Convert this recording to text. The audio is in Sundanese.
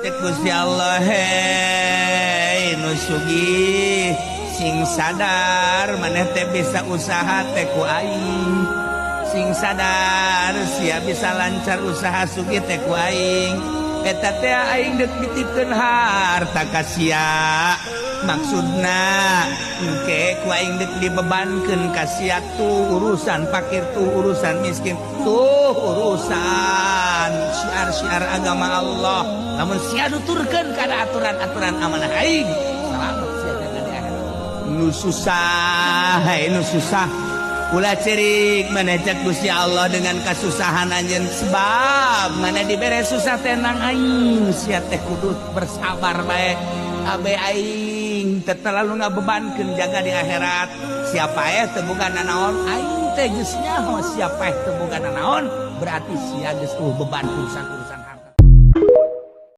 Cek Gusti Allah, hei nu sugih, sing sadar maneh teh bisa usaha teh ku aing. Sing sadar sia bisa lancar usaha sugih teh ku aing. Eta teh aing deuk nitipkeun harta ka sia. Maksudna engke ku aing deuk dibebankeun ka sia tuh urusan fakir, tuh urusan miskin, tuh urusan syiar-syiar agama Allah. Lamun sia nuturkeun kana aturan-aturan amanah aing, selamat sia jaga di akhirat. Nu susah, hei nu susah, ulah cerik maneh cek Gusti Allah dengan kasusahan anjeun, sebab maneh dibere susah tenang aing, sia teh kudu bersabar bae. Abe aing teu terlalu ngabebankeun jaga di akhirat. Siapa eh teu boga nanaon, aing teh geus nyaho siapa eh teu boga nanaon, berarti sia geus eueuh beban urusan-urusan.